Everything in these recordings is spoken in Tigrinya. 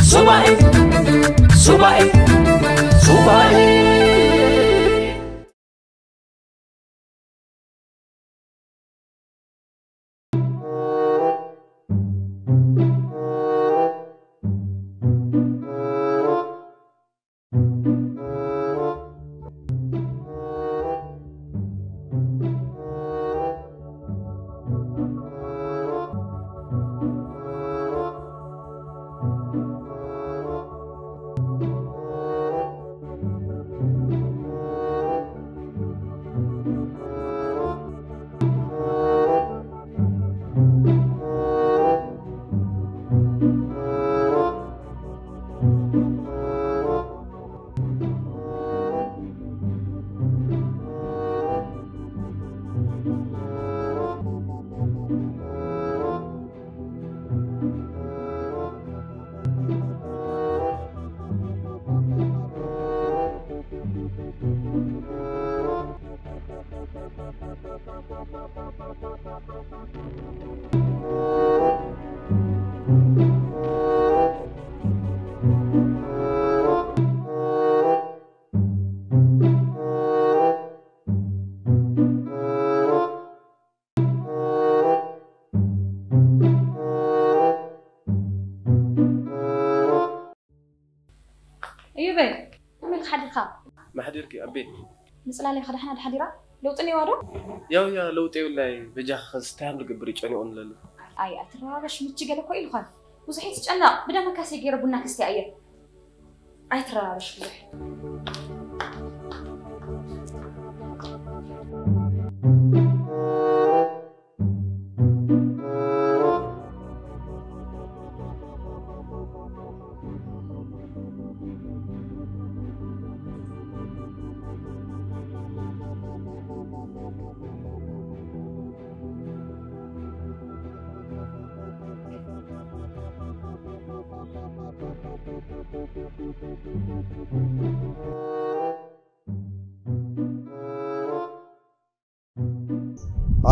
ሱባኤ ሱባኤ ሱባኤ እዩ በይ። ከመይ ሓዲርካ? ማሕዲርኪ ኣቤ። ንጽላለይ ከዳሕና ድሓዲራ? ለውጢ ነይዋ ዶ? ያው ያ ለውጢ የብላይ። በጃ ከስታይ ኣም ልገብር ይጨኒቑን ለሉ። ኣይ ኣትረባበሽ፣ ምቺ ገለ እኮ ኢልኳን። ብዙሕ ይትጨነቕ። ብደመካሲ ገይረ ቡና ክስቲ ኣየ። ኣይትረባበሽ ብዙሕ።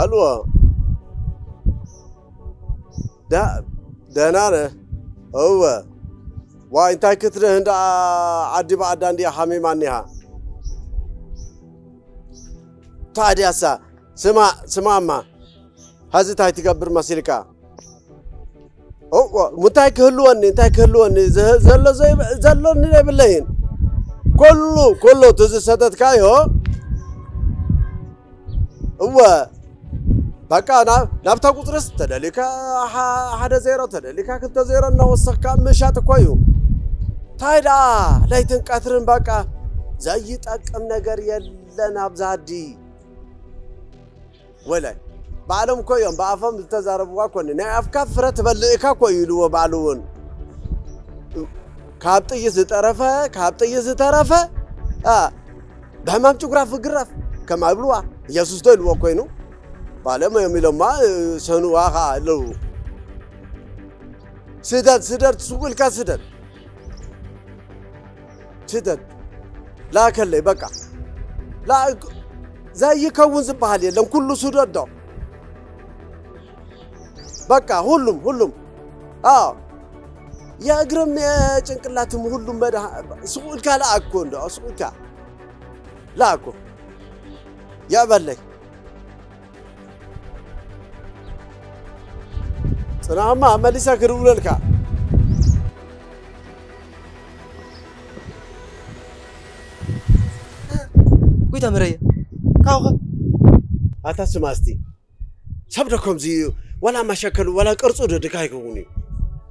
ኣልዎ። ዳ-፣ ደህና ነህ? እወ። ዋይ፣ እንታይ ክትርህ እንዳ ዓዲ ብዓዳ እንዲያ ሓሚማ እኒሃ። ታዲያሳ፣ ስማ-፣ ስማማ፣ ሐዚ እንታይ ትገብር መሲልካ? እወ፣ እንታይ ክህልወኒ፣ እንታይ ክህልወኒ? ዘ-፣ ዘሎ ዘይብ-፣ ዘሎኒ የብለይን። ኩሉ፣ ኩሉ እቲ ዝሰተትካዮ እወ፣ በቃ ና-፣ ናብታ ቁጽርስ ተደሊካ ሓ-፣ ሓደ ዜሮ፣ ተደሊካ ክልተ ዜሮ እናወሰኽካ ምሻጥ እኮ እዩ። እንታይ ደኣ ለይትን ቀትርን በቃ ዘይጠቅም ነገር የለን ኣብዛ ዓዲ። ወላይ ባዕሎም እኮ እዮም ብኣፎም ዝተዛረብዋ እኮ፣ ናይ ኣፍካ ፍረ ትበልዕ ኢኻ እኮ እዩ ኢልዎ ባዕሉ እውን። ካብ ጥይት ዝተረፈ፣ ካብ ጥይት ዝተረፈ፣ ኣ፣ ብሕማም ጭጉራፍ ይግረፍ ከም ኣብልዋ። ኢየሱስ ዶ ኢልዎ ኮይኑ? ባዕሎም እዮም ኢሎማ፣ ሰንዋ ኸዓ ኣለዉ። ስደድ፣ ስደድ፣ ሱቕ ኢልካ ስደድ። ስደድ። ላከለይ በቃ። ላ-፣ ዘይከውን ዝበሃል የለን፣ ኩሉ ስደዶ። በቃ ሁሉም፣ ሁሉም። አዎ። የእግርም የጭንቅላትም ሁሉም መድሃ-፣ ስቕ ኢልካ ለኣኮ እንዶ፣ ስቕ ኢልካ ለኣኮ። የዕበለይ። ጽናሕማ መሊሰ ክድውለልካ። ጎይታ መረየ፣ ካብኸ? ኣታ ስማ እስቲ፣ ሰብ ዶ ከምዚ እዩ? ዋላ መሸከሉ፣ ዋላ ቅርጹ ዶ ድካ ይከውን እዩ?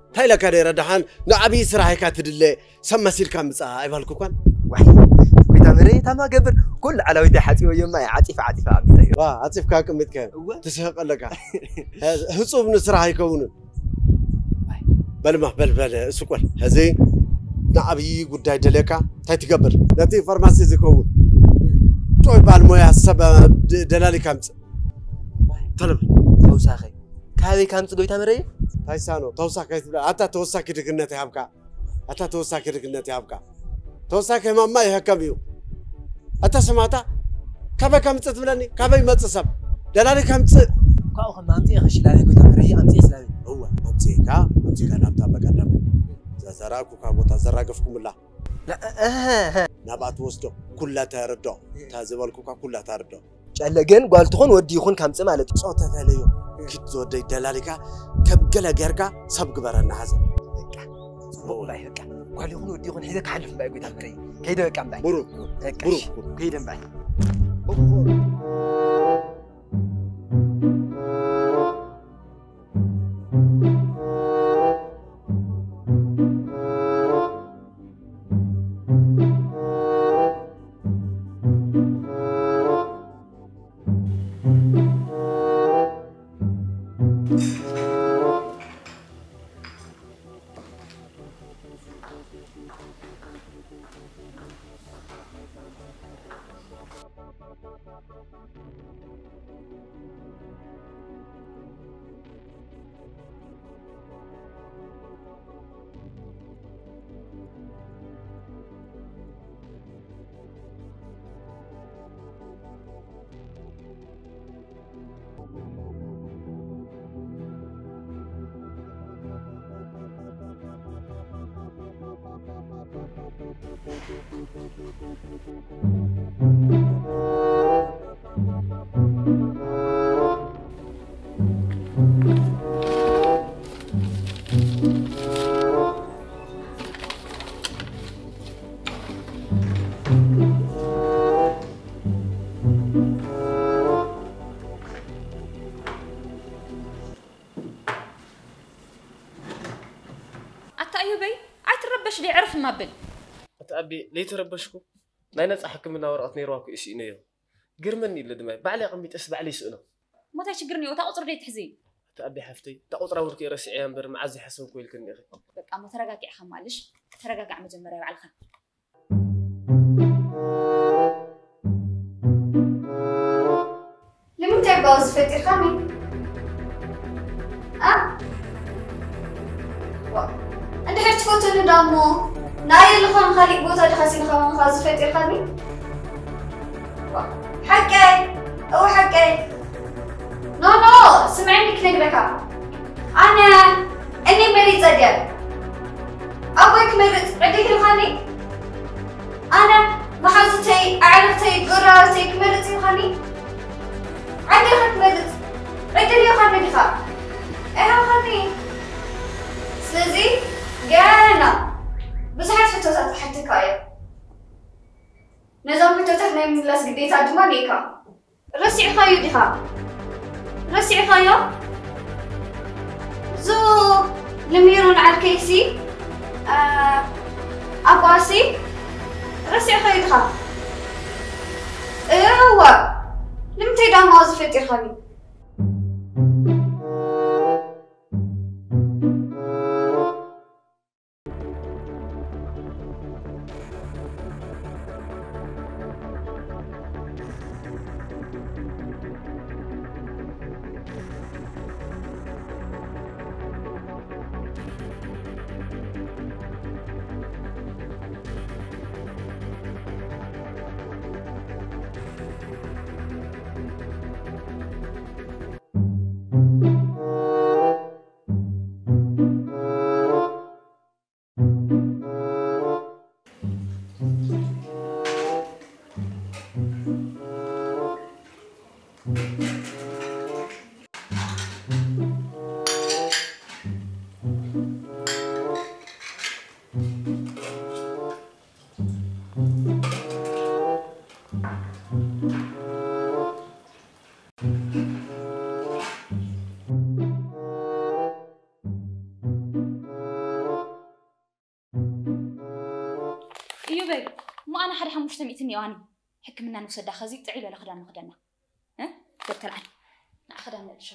እንታይ ኢለካ ደይረ ደሓን ንዓብዪ ስራሕ ኢካ ትድለ፣ ሰብ መሲልካ ምጻእ ኣይባልኩኳን? ዋይ፣ ጎይታ መረየ፣ ታማ ገብር፣ ኩሉ ዓላዊተይ ሓጺበዮ፣ ማይ ዓጺፈ፣ ዓጺፈ ኣሚጠዮ። ዋ፣ ዓጺፍካ ኣቅሚጥካ እወ። ትስሕቅ ኣለካ። ህጹብ ንስራሕ ኣይከውንን። በልማ፣ በል፣ በል፣ እሱ ቆል። ሕዚ ንዓብዪ ጉዳይ ደልየካ እንታይ ትገብር? ነቲ ፋርማሲ ዝኸውን ጥዑይ ባልሞያ ሰብ ድ-፣ ደላሊካ ምጽእ። ተለብ። ተውሳኸ። ካበይ ካምጽእ ጎይታ መረየ? ታይሳኖ፣ ተውሳኸ ኣይትብላ። ኣታ ተወሳኪ ድግነት ይሃብካ። ኣታ ተወሳኪ ድግነት ይሃብካ። ተወሳኪ ህማማ ይህከም እዩ። ኣታ ስማታ፣ ካበይ ከምጽእ ትብለኒ? ካበይ ይመጽእ ሰብ? ደላሊ ከምጽእ። ካብኡ ከም ኣምጽእ ይኽሽላለ ጎይታ መረየ፣ ኣምጽእ ይኽሽላለ። እወ፣ ኣምጽእካ፣ ኣምጽእካ ናብታ በቀደም። ዛዛ ዘራእኩካ ቦታ ዘራገፍኩምላ ናብኣ ትወስዶ። ኩላ ተረዶ። እታ ዝበልኩካ ኩላ ተረዶ። ጨለ ግን ጓል ትኹን ወዲ ይኹን ከምጽእ ማለት እዩ። ጾታ ተለዮ። ኪድ ዝወደይ ደላሊካ ከም ገለ ጌርካ ሰብ ግበረና ሐዘ። በቃ ጽቡቕ እምባይ በቃ። ጓል ይኹን ወዲ ይኹን ሒዘ ክሓልፍ እምባይ ጎይታ ፍረይ። ከይደ በቃ እምባይ። ብሩክ፣ በቃ ብሩክ፣ እሺ። ብሩክ። ከይደ እምባይ። ኣታ እዮበይ፣ ኣይትረበሽ ደይ ዕርፍ እማ ብል። ኣቲ ኣቢ ለይተረበሽኩ ናይ ነጻ ሕክምና ወረቐት ነይርዋ እኮ እዩ ስኢነዮ። ግርመኒ ኢለ ድማ ባዕለይ ኣቐሚጠስ ባዕለይ ይስእኖ። እሞ እንታይ ችግር እኒኦ? እታ ቁፅሪ ደይ ትሕዚ? ኣቲ ኣቢ ሓፍተይ እታ ቁፅራ እውን ከይረስዐያ እምበር መዓዝ ይሓሰብኩ ኢልክኒ ኢኺ። በቃ እሞ ተረጋጊዕኻ ማልሽ። ተረጋጋዕ መጀመርያ ባዕልኻ። ንምንታይ ጓ ዝፈጢርካኒ? ኣ? ዋ፣ እንድሕር ትፈትወኒ ዳ እሞ ናይ የለኻን ካሊእ ቦታ ድኻ ሲልኻ ምኻ ዝፈጢርካኒ? ዋ፣ ሓቀይ፣ እወ ሓቀይ። ኖ፣ ኖ፣ ስምዐኒ ክነግረካ። ኣነ እኔ መሪጸ ድየ? ኣቦይ ክመርጽ ዕድል ሂብኻኒ? ኣነ መሓዙተይ፣ ኣዕርኽተይ፣ ጎረባብተይ ክመርጽ ሂብኻኒ? ዓዲ ኢኻ ክመርጽ ዕድል ሂብኻኒ ዲኻ? ኣይሃብኻኒ። ስለዚ ገና ብዙሓት ሕቶታት ክሓተካ እየ። ነዞም ሕቶታት ናይ ምምላስ ግዴታ ድማ እኒኤካ። ረሲዕኻዮ ዲኻ? ረሲዕኻዮ? ዞ ልሚሮን ዓርከይሲ፣ ኣ፣ ኣባሲ፣ ረሲዕኻዮ ዲኻ? እወ፣ ንምንታይ ዳማ እዚ ፈጢርካኒ? እዩበይ፣ እሞ ኣነ ሓደ ሓሙሽተ ሚእቲ እኒኦዋኒ ሕክምና ንውሰዳ፣ ኸዚ ጥዑይ ዝበለ ክዳን ንኽደና። እ? ደብተር ዓዲ። ንዓ ክዳን መልሾ።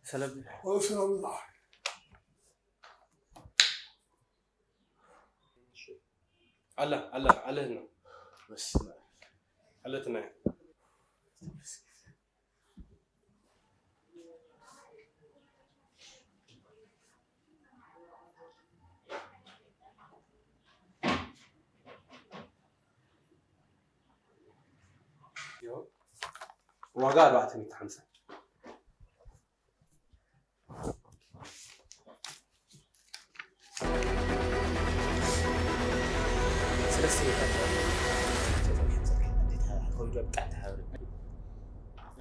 ሰላም። ኦ፣ ሰላም። ኣላ፣ ኣላ፣ ኣለትና። በስመ ኣብ። ኣለትና። ዋጋ ኣርባዕተ ሚእቲ ሓምሳ። ሰለስተ ሚእቲ ሓምሳ። ከይዱ ብጣዕሚ ተሓብረ።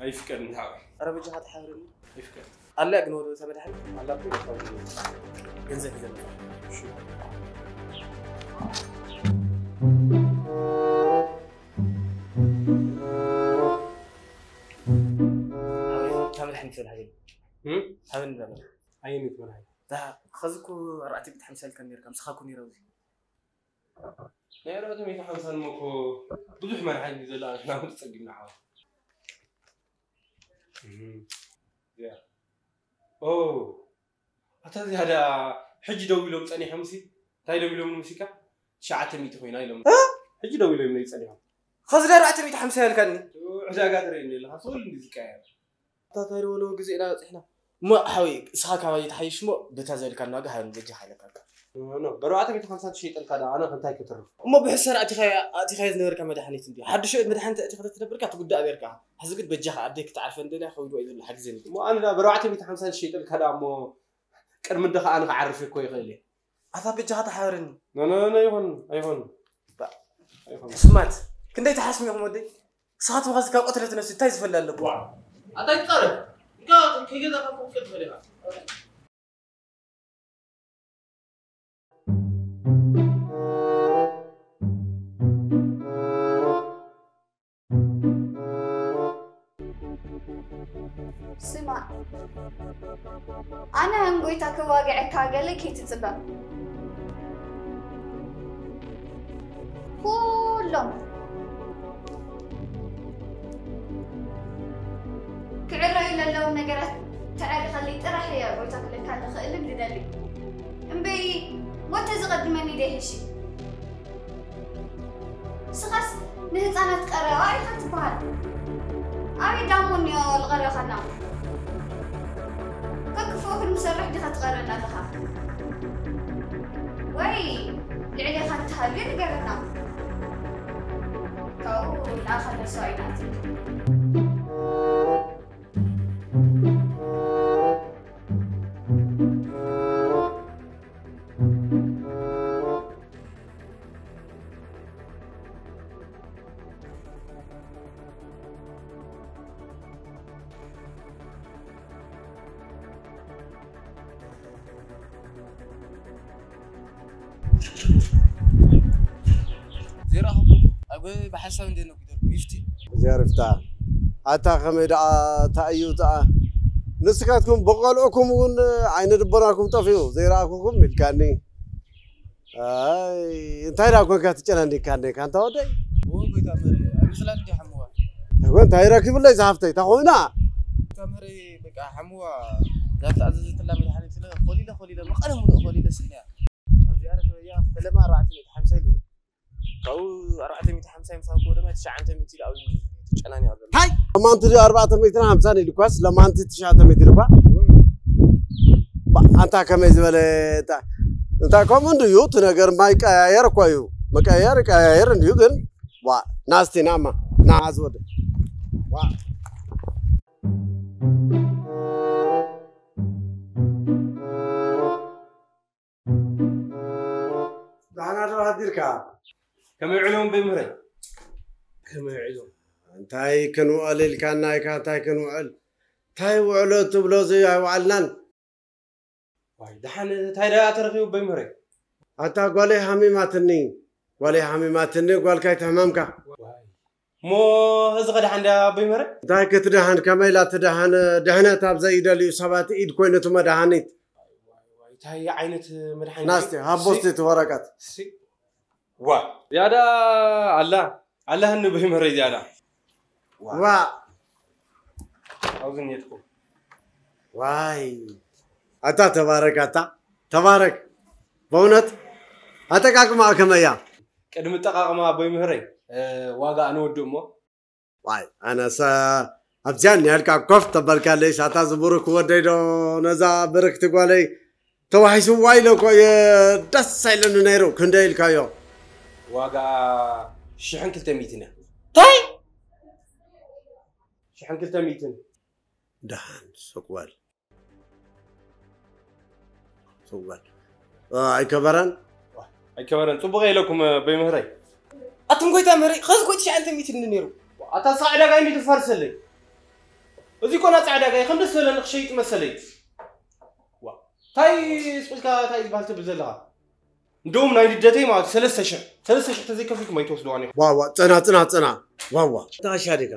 ኣይፍቀድን ተሓብረ። ኧረ በጃኻ ተሓብረኒ። ኣይፍቀድን። ኣላ ግን ወደ ተመድሓኒ። ኣላ እኮ ይፍቀድ። ገንዘብ ይዘምር። እሺ። ተመድሓኒ ትብል ሃገር። እም? ሃበኒ ዘመድ። ኣየነይቲ መድሓኒት? እታ ኸዚ እኮ ኣርባዕተ ሚእቲ ሓምሳ ኢልካ ነይርካ፣ ምሳኻ እኮ ነይረ ኣብዚ። ናይ ኣርባዕተ ሚእቲ ሓምሳ እሞ እኮ ብዙሕ መድሓኒት እዩ ዘሎ፣ ንሕና እውን ተጸጊምና ሓው። እም። ያ። ኦ፣ ኣታ እዚኣ ደኣ ሕጂ ደው ኢሎም ጸኒሖም ሲ? እንታይ ኢሎም ኢሎም ምሲካ? ትሽዓተ ሚእቲ ኮይና ኢሎም። እ? ሕጂ ደው ኢሎም ኢሎም ጸኒሖም። ኸዚ ደኣ ኣርባዕተ ሚእቲ ሓምሳ ኢልካኒ። ዕዳጋ ትርእየኒ ኣለኻ፣ ስቕ ኢሉ እንዲ ዝቀያየር። ኣታ እንታይ ደበሎ ግዜ ኢና በጺሕና። እሞ ሓወይ፣ እስኻ ካባይ ትሓይሽ እሞ፣ በታ ዘልካኒ ዋጋ ሃበኒ በጃኻ ኢለካ። ኖ፣ ኖ፣ ብኣርባዕተ ሚእቲ ሓምሳ ትሸይጠልካ ደኣ፣ ኣነ ከ እንታይ ክትርፍ? እሞ ብሕሰር ኣቲኻዮ፣ ኣቲኻዮ ዝነበርካ መድሓኒት እንድዩ። ሓድሽ መድሓኒት ኣቲኻ ተትነብርካ ትጉዳእ ነርካ። ሕዚ ግን በጃኻ ኣደይ ክትዓርፈን ደልያ፣ ከብድዋ እዩ ዘሎ፣ ሓግዘኒ። እሞ ኣነ ደኣ ብኣርባዕተ ሚእቲ ሓምሳ ትሸይጠልካ ደኣ እሞ፣ ቅድሚ እንደ ከኣ ኣነ ክዓርፍ እኮ ይኽእል እየ። ኣታ በጃኻ ተሓበረኒ። ኖ፣ ኖ፣ ኖ፣ ኣይኾን፣ ኣይኾን። ባ-፣ ኣይኾን። ስማት፣ ክንደይ ትሓስሙ ኢኹም ወደይ? ንስኻትኩም ኸዚ ካብ ቅትለት ነፍሲ እንታይ ዝፈልጥ ኣለኩም? ዋእ፣ ኣታ ኣይትጻረፍ። እንካ ከይገዛእካ ክትቅትል ኢኻ። ስማዕ፣ ኣነ ከም ጎይታ ክዋግዐካ ገለ ከይትጽበ። ኩሎም ክዕረዩ ለለዎም ነገራት ተዕሪኸለይ ጥራሕ እየ ጎይታ ክብለካ ዝኽእልን ዝደሊ። እምበይ ሞት ተዝቐድመኒ ዶ ይሕሽ? ንስኻስ ንህፃናት ቀረባ ኢኻ ትበሃል። ኣበይ ዳሞ እኒኦ ዝቐረኻና? ከክፍኦ ክንሰርሕ ዲኻ ትቐረና ኣለኻ? ወይ ልዕሌኻ እንተሃልዩ ንገረና። ካብኡ ንኣኻ ነፍሲ ኣይናት። ዘይረኣኹኩም ኣብ ገ-፣ ብሓሳብ እንደ ነጒደልኩም ይፍቲ። እዚኣ ርፍታ። ኣታ ከመይ ደኣ፣ እንታይ እዩ ደኣ? ንስኻትኩም ብቆልዑኩም እውን ዓይነ ልቦናኩም ጠፊኡ፣ ዘይረኣኹኩም ኢልካኒ። ኣይ፣ እንታይ ደኣ ኮንካ ትጨናኒካ እንዴ፣ ካንታ ወደይ? ኦ፣ ጎይታ መሪ፣ ኣይመስላን እንዴ ሓምዋ? እንታይ ኮን፣ እንታይ ረኪብለይ ዝሃፍተይ፣ እንታይ ኮይና? ጎይታ መሪ፣ በቃ ሓምዋ፣ እዛ ዝተኣዘዘትላ መድሃኒት ስለ ኮሊለ ኮሊለ መቐለ ሙሉእ ኮሊለ ስኢነ እያ። ኣብዚኣ ረኸበያ ፈለማ ኣርባዕተ ሚእቲ ሓምሳ ኢሉ። ካብኡ ኣርባዕተ ሚእቲ ሓምሳ ምስ ሃብክዎ ድማ ትሽዓተ ሚእቲ ኢሉ ኣብኡ ተጨናኒቑ ዘሎ። ታይ! ለማንቲ ድዩ ኣርባዕተ ሚእትን ሓምሳን ኢሉ እኳስ ለማንቲ ትሽዓተ ሚእቲ ኢሉ እኳ። ባ-፣ ኣንታ ከመይ ዝበለ፣ እታ-፣ እንታይ ከምኡ እንድዩ እቲ ነገር ማይ ቀያየር እኮ እዩ። መቀያየር ይቀያየር እንድዩ ግን፣ ዋ፣ ናስቲ ናማ፣ ና ዝወደ። ዋ። ዳሕና ዶ ሃዲርካ? ከመይ ውዕሎም በይ ምህረይ? ከመይ ውዕሎም? እንታይ ክንውዕል ኢልካና ኢካ? እንታይ ክንውዕል? እንታይ ውዕሎ ትብሎ ዘይ ኣይወዓልናን? ዋይ፣ ደሓን እንታይ ደኣ ተረኺቡ በይ ምህረይ? ኣታ ጓለይ ሃሚማትኒ፣ ጓለይ ሃሚማትኒ፣ ጓልካ ኣይትሕመምካ። ዋይ። እሞ እዚ ኸ ደሓን ድያ ኣቦይ ምህረይ? እንታይ ክትደሓን? ከመይ ኢላ ትደሓን? ድሕነት ኣብ ዘይደልዩ ሰባት ኢድ ኮይኑ እቲ መድሃኒት። ዋይ፣ እንታይ ዓይነት መድሓኒት ናስቲ፣ እዩ? ሃቦ እስቲ እቲ ወረቀት። ሲ-፣ ዋ፣ ዝያዳ ኣላ፣ ኣላ ህኒ በይ ምህረይ ዝያዳ። ዋ። ዋ። ኣብዚ ኔትኩ። ዋይ። ኣታ ተባረክ፣ ኣታ ተባረክ። በእውነት ኣጠቃቅማ ከመይ እያ? ቅድሚ ኣጠቃቅማ ኣቦይ ምህረይ፣ እ፣ ዋጋ ኣነ ወድእ እሞ። ዋይ፣ ኣነሰ ኣብዚኣ ኒያልካ ኮፍ ተበልካለይ፣ ሳታ ዝቡሩክ ወደይ ዶ ነዛ ብርክቲ ጓለይ ተዋሒስዋ ኢለ እኮ እየ ደስ ኣይለኒ ነይሩ። ክንደይ ኢልካዮ? ዋጋ ሽሕን ክልተ ሚእትን እያ። እንታይ? ሽሕን ክልተ ሚእትን። ደሓን፣ ስቕ በል። ስቕ በል። እ፣ ኣይከበረን? ኣይከበረን። ጽቡቕ ኢለኩም፣ በይ ምህረይ። ኣቱም ጎይታ ምህረይ፣ ኸዚ ኮይ ትሽዓተ ሚእቲ እንዲ ነይሩ። ኣታ ጻዕዳ ጋይ እንዲ ትፋርሰለይ። እዚ ኮና ጻዕዳ ጋይ፣ ከም ደስ በለኒ ክሸይጥ መሰለይ። ዋ፣ ታይ ስቕ ኢልካ ታይ ዝበሃል ትብል ዘለኻ? እንደውም ናይ ልደተይ ማለት ሰለስተ ሽሕ፣ ሰለስተ ሽሕ ተዘይከፊልኩም ኣይትወስድዋን ኢኹም። ዋ፣ ዋ፣ ጽና፣ ጽና፣ ጽና። ዋ፣ ዋ። እታ ሻዲካ።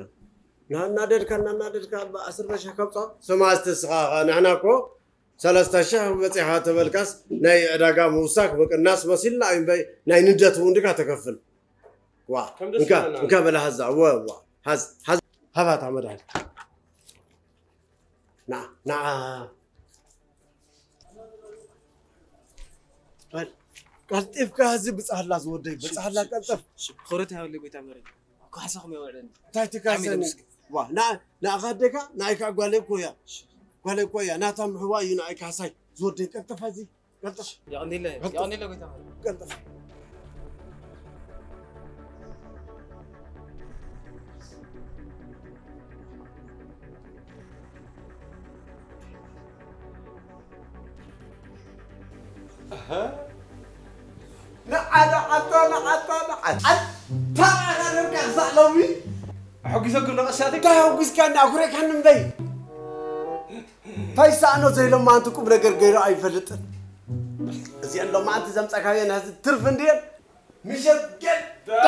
እናናደድካ፣ እናናደድካ፣ ብዓሰርተ ሽሕ ከብጾ። ስማ፣ እስቲ እስኻ፣ ንሕና እኮ ሰለስተ ሽሕ በጺሓ ተበልካስ፣ ናይ ዕዳጋ ምውሳክ ምቅናስ መሲልና እዩ እምበይ፣ ናይ ንደት እውን ድካ ተከፍል። ዋ፣ ከም ደስ እንካ፣ ይብለና። እንካ በላ ሃዛ፣ ወ፣ ዋ፣ ሃዝ፣ ሃዝ፣ ሃባታ መድሃኒት። ንዓ፣ ንዓ። በል፣ ቀልጢፍካ እዚ ብጻህላ ዝወደይ፣ ብጻህላ ቀልጥፍ። ሽኮረት ይሃበለይ ጎይታ መረኝ። እኮ ሓሳኹም የውዕለኒ። እንታይ ትካሰኒ? ብጣዕሚ ደስ። ዋ፣ ንዓ፣ ንዓኻ ኣደካ፣ ንዓይ ከዓ ጓለይ እኮ እያ። ጓለይ እኮ እያ። ናታ ምሕዋ እዩ ንዓይ ካሳይ። ዝወደይ ቀልጥፍ እዚ፣ ቀልጥፍ። የቐንየለይ፣ ቀልጥፍ። የቐንየለይ ጎይታ መረኝ። ቀልጥፍ። ኣሃ። ንዓዳ ዓዳ ንዓዳ ንዓዳ። ኣታ ኣረርካ ክሳዕ ሎሚ። ኣሐጒሰኩም ዶ ቀሻተይ? እንታይ ኣሐጒስካኒ? ኣኩሪዕካኒ እምበይ። እንታይ ሰኣኖ ዘይሎማዓንቲ ቁም ነገር ገይሩ ኣይፈልጥን። እዚአን ሎማዓንቲ ዘምጻእካየን ነዚ ትርፊ እንድየን። ምሸት ገዳ።